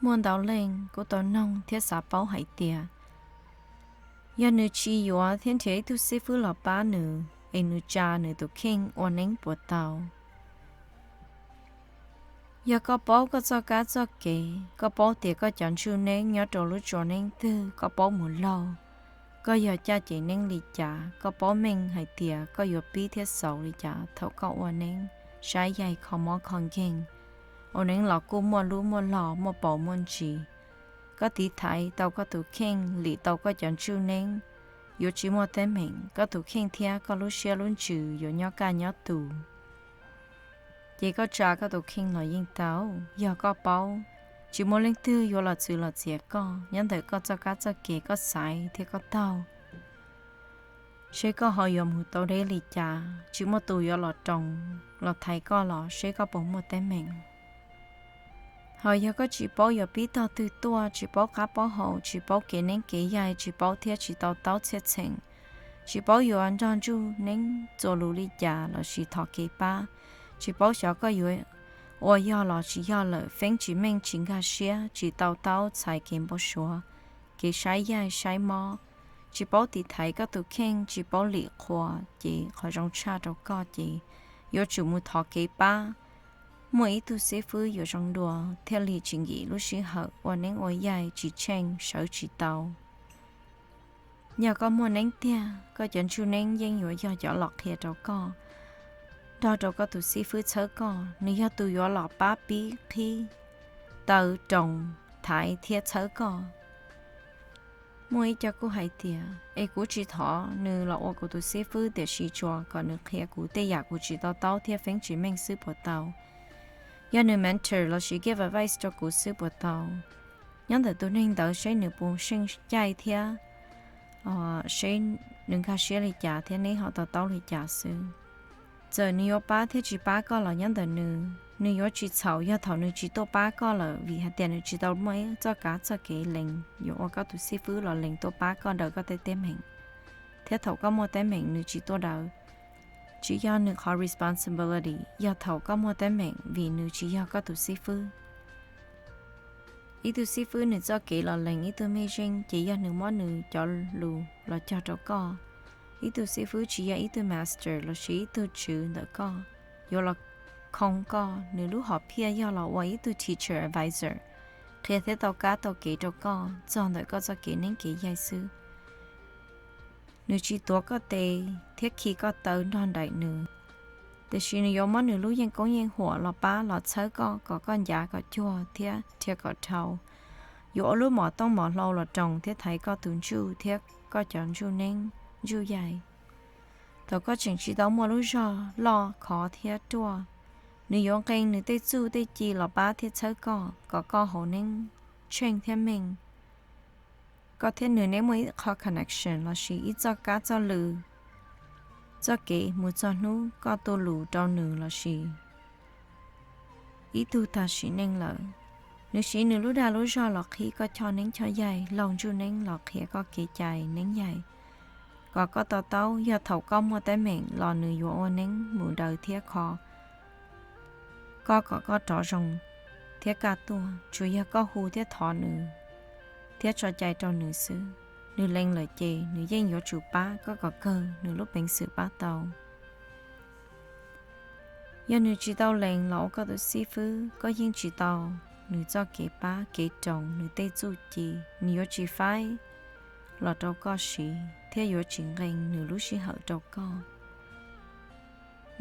Muaj ntau leej kuj tau noog thiab xav paub hais tias yog nws tsis yuav thiab nrhiav ib tug xib fwb los pab nws, es nws tsa nws tus kheej ua neeb puas tau? Yog koj paub koj txoj kab txoj kev, koj paub tias koj cov ntsuj neeb nyob rau lub tsua neeb twg, koj paub mus laug, koj yog caj ces neeb li cas, koj paub meej hais tias koj yuav pib thiab xaus li cas thaum koj ua neeb, saib yaig, kho mob kho nkeeg, ua neeb los kuj muaj lub muaj log, muaj paus muaj ntsis. Koj tiv thaiv tau koj tus kheej, lim tau koj cov ntsuj neeb, yuav tsis muaj teeb meem, koj tus kheej thiab koj lub siab lub ntsws yuav nyob kaj nyob tus. Ces koj tsa koj tus kheej los yeej tau. Yog koj paub, tsis muaj leej twg yuav los txwv los txiav koj nyob ntawm koj txoj kab txoj kev koj xaiv thiab koj taug. Seb koj ho yuav mus tau deb li cas, tsis muaj tus yuav los roos los thaiv koj los seb koj puas muaj teeb meem. Ho yog koj tsis paub yuav pib tog twg tuaj, tsis paub qab paub hau, tsis paub kev neeb kev yaig, tsis paub thiab tsis tau taub txhiaj txheem, tsis paub yuav nrog ntsuj neeb txuas lus li cas lossis thov kev pab, tsis paub xyov koj yuav ua yog los tsis yog lawm, feeb tsis meej, tsis nkag siab, tsis tau taub txhais kev npau suav, kev saib yaig saib mob, tsis paub tiv thaiv koj tus kheej, tsis paub lim qhuas, ces qhov zoo tshaj rau koj ces yuav tsum mus thov kev pab muaj ib tug xib fwb yuav zoo dua thiaj li tsis nkim lub sij hawm ua neeb ua yaig tsis tsheej, sawv tsis tau. Yog koj muaj neeb tiag, koj cov ntsuj neeb yeej yuav yog cov los qhia rau koj, nrog rau koj tus xib fwb txhawb koj. Nws yog tus yuav los pab pib qhib, taw, roos, thaiv thiab txhawb koj. Muaj ib co kuj hais tias, es kuv tsis thov nws los ua kuv tus xib fwb, tiam sis tsuas kom nws qhia kuv tej yam kuv tsis to taub thiab feeb tsis meej xwb puas tau? Yog nws mentor lossis give advice rau kuv xwb puas tau? Nyob ntawm tus neeg ntawd seb nws puas seej caij thiab seb nws nkag siab li cas thiab neb ho to taub li cas xwb. Txawm nws yuav pab thiab tsis pab koj los nyob ntawm nws, nws yuav tsis txhaum yog thaum nws tsis tuaj pab koj lawm, vim hais tias nws tsis tau muaj ib txoj kav txoj kev lees yuav ua koj tus xib fwb los lees tuaj pab koj daws koj tej teeb meem. Thiab thaum koj muaj teeb meem nws tsis tuaj daws, tsis yog nws qhov responsibility, yog thaum koj muaj teeb meem vim nws tsis yog koj tus xib fwb. Ib tug xib fwb nws txoj kev los lees ib tug mej zeej ces yog nws muab nws cov lus los cog rau koj. Ib tug xib fwb tsis yog ib tug master lossis ib tug tswv ntawm koj yuav los khoo koj, nws lub hom phiaj yog los ua ib tug teacher advisor, qhia thiab tau kab tau kev rau koj txog ntawm koj txoj kev neeb kev yaig xwb. Nws tsis tuav koj tes thiab khi koj taw nrog nraim nws, tiam sis nws yuav muab nws lub yeej koob yeej huam los pab los txhawb koj kom koj ncav kom cuag thiab rhia kom dhau. Yuav ua lub mom tooj mom hlau los roos thiab thaiv koj tus ntsuj thiab koj cov ntsuj neeb ntsuj yaig. Thaum koj tseem tsis tau muaj lub zog loj khov thiab ruaj, nws yuav nqee nws tej txuj tej ci los pab thiab txhawb koj kom koj hauv neeb tsheej thiab meej. Koj thiab nws neb muaj ib qho connection lossis ib txoj kab txoj lw, txoj kev mus txog hnub koj tu lus rau nws lossis ib tug tag sim neej lawm. Nws siv nws lub dag lub zog los qhib koj choj neeb choj yaig, laug ntsuj neeb los qhia koj kev cai neeb yaig, kom koj to taub yog thaum koj muaj teeb meem los nws yuav ua neeb mus daws thiab kho koj kom koj rov zoo thiab kaj tuaj. Tsuas yog koj hu thiab thov nws thiab tso cai rau nws xwb, nws lees lawm ces nws yeej yuav tsum pab koj kom kawg nws lub peev xwm pab tau. Yog nws tsis tau lees los ua koj tus xib fwb, koj yeej tsis tau nws txoj kev pab kev roos, nws tej txuj ci, nws yuav tsis faib los rau koj siv thiab yuav tsis nqee nws lub sij hawm rau koj.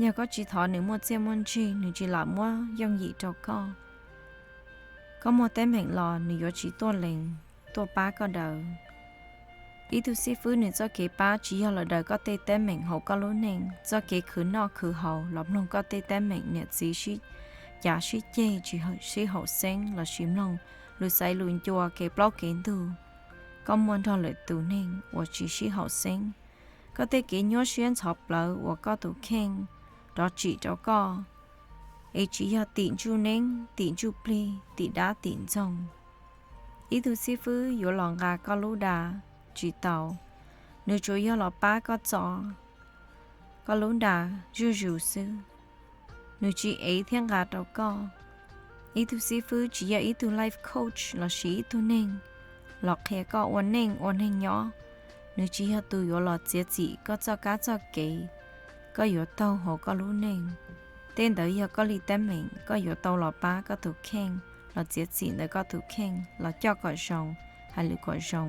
Yog koj tsis thov nws muaj txiaj muaj ntsig, nws tsis lam muab yooj yim rau koj. Koj muaj teeb meem los nws yuav tsis tuaj lees, tuaj pab koj daws. Ib tug xib fwb nws txoj kev pab tsis yog los daws koj tej teeb meem hauv koj lub neej, txoj kev khwv noj khwv haus los mloog koj tej teeb meem niam txiv sib cav sib ceg, tsis sib haum xeeb lossis mloog lus xaiv lus ncua, kev plaub kev ntug koj muaj nrog lwm tus neeg uas tsis sib haum xeeb. Koj tej kev nyuaj siab ntxhov plawv uas koj tus kheej rov tsim rau koj, es tsis yog tim ntsuj neeb, tim ntsuj plig, tim dab tim ntxoog. Ib tug xib fwb yuav los nqa koj lub dag tsis tau, nws tsuas yog los pab koj txo koj lub dag zuj zus xwb. Nws tsis ev thiab nqa rau koj, Ib tug xib fwb tsis yog ib tug life coach lossis ib tug neeg los qhia koj ua neej ua neeg nyob. Nws tsis yog tus yuav los txiav txim koj txoj kab txoj kev, koj yuav taug hauv koj lub neej. Tej ntawd yog koj li teeb meem, koj yuav tau los pab koj tus kheej, los txiav txim ntawm koj tus kheej, los coj kom zoo, hais lus kom zoo,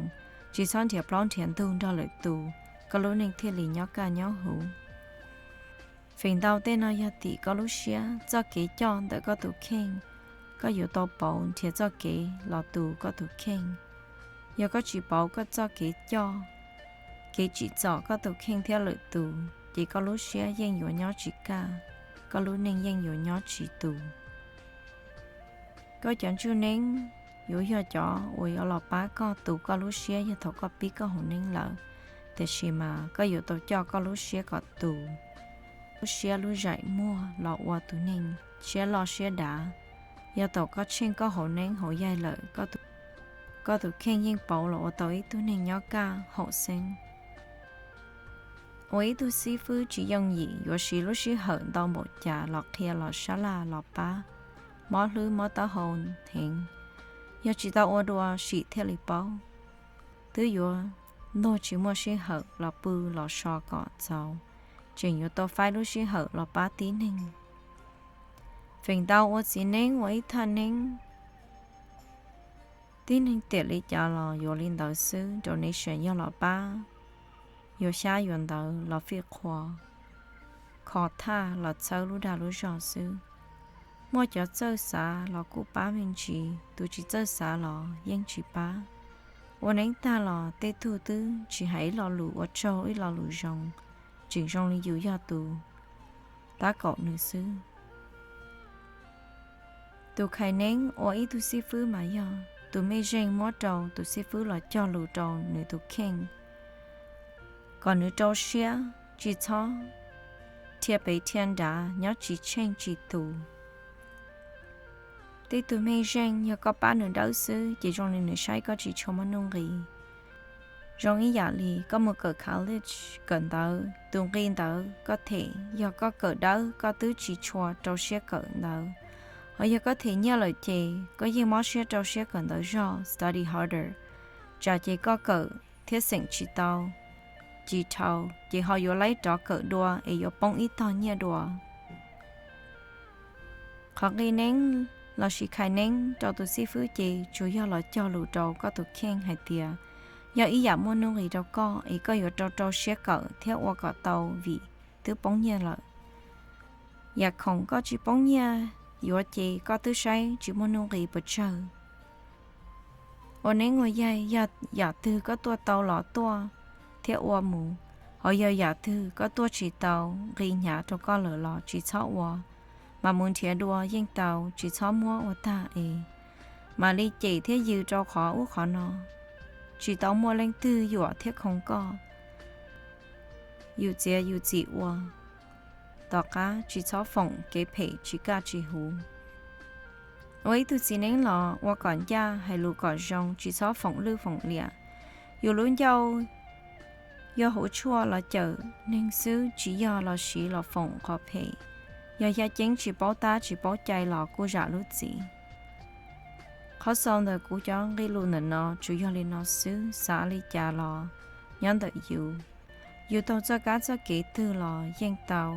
tsis txhob nrhiav plaub nrhiav ntug nrog lwm tus, koj lub neej thiaj li nyob kaj nyob huv. Feem ntau tej no yog tim koj lub siab, txoj kev coj ntawm koj tus kheej. Koj yuav tau pauv nrhiav txoj kev los tu koj tus kheej. Yog koj tsis pauv koj txoj kev coj, kev tsim txom koj tus kheej thiab lwm tus, ces koj lub siab yeej yuav nyob tsis kaj, koj lub neej yeej yuav nyob tsis tus. Koj cov ntsuj neeb yuav yog cov uas yuav los pab koj tu koj lub siab yog thaum koj pib koj hauv neeb lawm. Tiam sis mas koj yuav tau coj koj lub siab kom tu, lub siab lub zaim muag los ua tus neeg siab loj siab dav. Yog thaum koj tsheej koj hauv neeb hauv yaig lawm, koj tus kheej yeej pauv los ua tau ib tug neeg nyob kaj haum xeeb. Ua ib tug xib fwb tsis yooj yim, yuav siv lub sij hawm ntau npaum cas los qhia los sab laj los pab, mob hlwb mob taub hau heev. Yog tsis tau ua dua sim thiaj li paub. Twb yuav luag tsis muaj sij hawm los pw los so kom txaus, tseem yuav tau faib lub sij hawm los pab tib neeg. Feem ntau ua txiv neeb ua ib thaj neeb, tib neeg tiam li cas los yuav li ntawd xwb, donation yog los pab, yuav xyab yuav ntawv los fij qhua, kho thaj los txhawb lub dag lub zog xwb. Muaj cov txawj xav los kuj pab me ntsis, tus tsis txawj xav los yeej tsis pab. Ua neeb tag los tej tug twb tsis hais ib lo lus ua tsaug ib lo lus zoo, tseem zoo li yus yog tus tab kaum nws xwb. Tus khais neeb ua ib tug xib fwb mas yog tus mej zeej muab rau tus xib fwb los cog lus rau nws tus kheej, kom nws rau siab tsis txhob dhia pem dhia nrad nyob tsis tsheej tsis tus. Tej tug mej zeej yog koj pab nws dawb xwb ces zoo li nws saib koj tsis tshua muaj nuj nqis. Zoo ib yam li koj mus kawm college kawm ntawv, tus nqi ntawd koj them, yog koj kawm dawb koj twb tsis tshua rau siab kawm ntawd. Ho yog koj them nyiaj lawm ces koj yeej mob siab rau siab kawm ntawv zog, study harder, tsam ces koj kawm thiab xeem tsis tau, tsis dhau, ces ho yuav laib rov kawm dua es yuav poob ib tog nyiaj dua. Qhov nqi neeb lossis khais neeb rau tus xib fwb ces tsuas yog los cog lus rau koj tus kheej hais tias yog ib yam muaj nuj nqis rau koj es koj yuav rau rau siab kawm thiab ua kom tau vim twb poob nyiaj lawm. Yam khoom koj tsis poob nyiaj yuav ces koj twb saib tsis muaj nuj nqis pes tsawg. Ua neeb ua yaig yog yam twg koj tuaj tau los tuaj thiab ua mus, ho yog yam twg koj tuaj tsis tau nqi hnyav rau koj lawm los tsis txhob ua, mas mus nrhiav dua yeej tau, tsis txhob muab ua tag es mam li cem thiab yws rau qhov ub qhov no. Tsis tau muaj leej twg yuam thiab khoom koj, yus txiav yus txim ua. Tom qab tsis txhob foom kev phem tsis kaj tsis huv. Ua ib tug txiv neeb los ua kom ncaj, hais lus kom zoo, tsis txhob foom lwj foom liam. Yus lub ncauj yog hauv tshuaj los cawm neeg xwb, tsis yog los siv los foom qhov phem. Yog yaj ceeb tsis paub tab tsis paub cai los kuj zam lub txim. Qhov xaus ntawm kuv cov nqi lus ntawm no tsuas yog li no xwb, xav li cas los nyob ntawm yus. Yus taug txoj kab txoj kev twg los yeej tau.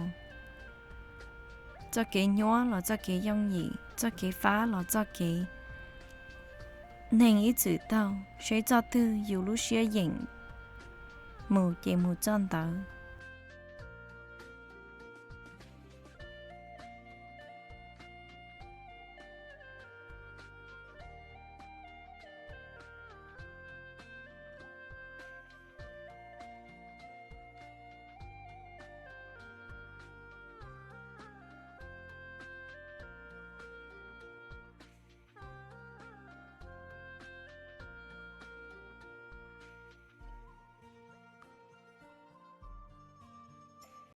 Txoj kev nyuaj los txoj kev yooj yim, txoj kev fab los txoj kev neeg ib txwm taug, seb txoj twg yus lub siab yeem mus ces mus txoj ntawd.